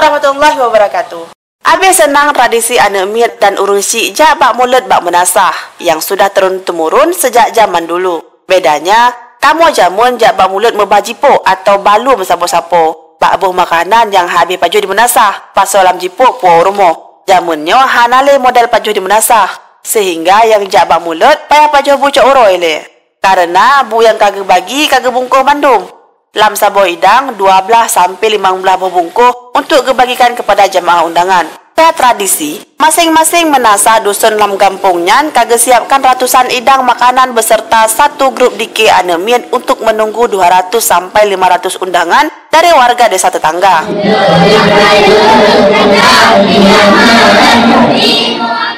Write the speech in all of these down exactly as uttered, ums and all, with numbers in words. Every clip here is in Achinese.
warahmatullahi wabarakatuh. Abéh seunang tradisi aneuk miet dan ureuëng syik jak bak mulod bak meunasah nyang sudah turun-temurun sejak zaman dulu. Bedanya, kamoe jameun jak bak mulod meuba jipôk atawa balum sapo-sapo bak boh makanan nyang habéh pajoh di meunasah, pasoe lam jipôk puwoe u rumoh. Jameun nyoe hana lé model pajoh di meunasah, seuhingga nyang jak bak mulod payah pajoh bu cok uroe lé. Kareuna bu nyang ka geubagi ka geubungkoh mandum. Lam saboh idang, dua blaih sampai limong blaih boh bungkoh untuk geubagikan kepada jamaah undangan. Ka tradisi, maséng-maséng meunasah duson lam gampông nyan ka geusiapkan ratusan idang makanan beserta satu grup dikée aneuk miet untuk menunggu dua ratus sampai lima ratus undangan dari warga desa tetangga.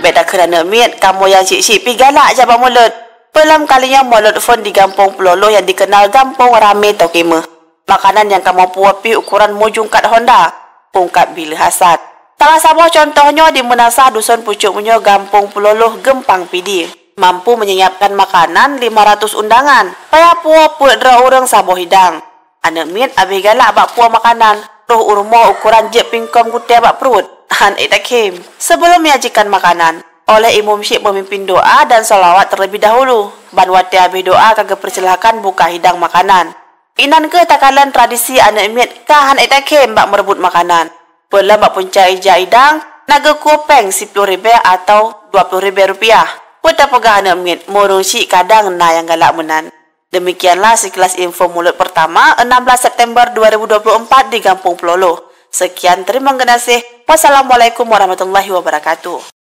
Bék takheun aneuk miet, kamoe nyang syik-syik pih galak jak bak mulod. Peulom kali nyoe mulod phon di Gampông Puloloh nyang dikenal Gampông Ramé Tokimeuh. Makanan nyang kamoe puwoe pih ukoran mujungkat honda, ungkat bileuh asat. Salah saboh cuntoh nyoe di meunasah duson pucôk meunyoe Gampông Puloloh Geumpang Pidie. Mampu meunyiapkan makanan lima ratus undangan. Payah puwoe peuet droe ureuëng saboh idang. Aneuk miet abéh galak bak puwoe makanan, roh u rumoh ukoran jeuet pingkom gutée bak pruet. Han ék takhém. Sebelum menyajikan makanan, oleh imum syik memimpin doa dan sholawat terlebih dahulu. Ban watée abéh doa ka geupersilahkan buka hidang makanan. Inan kheueh takalon tradisi aneuk miet ka han ék takhém bak meureubot makanan. Peulom bak punca ija idang, na geukueh péng siploh ribée atawa dua ploh ribée rupiah. Peue tapeugah aneuk miet, meureueng syik kadang na nyang galak meunan. Demikianlah sekilas info mulod pertama, enam belas September dua ribu dua puluh empat di Gampông Puloloh. Sekian, terima kasih. Wassalamualaikum warahmatullahi wabarakatuh.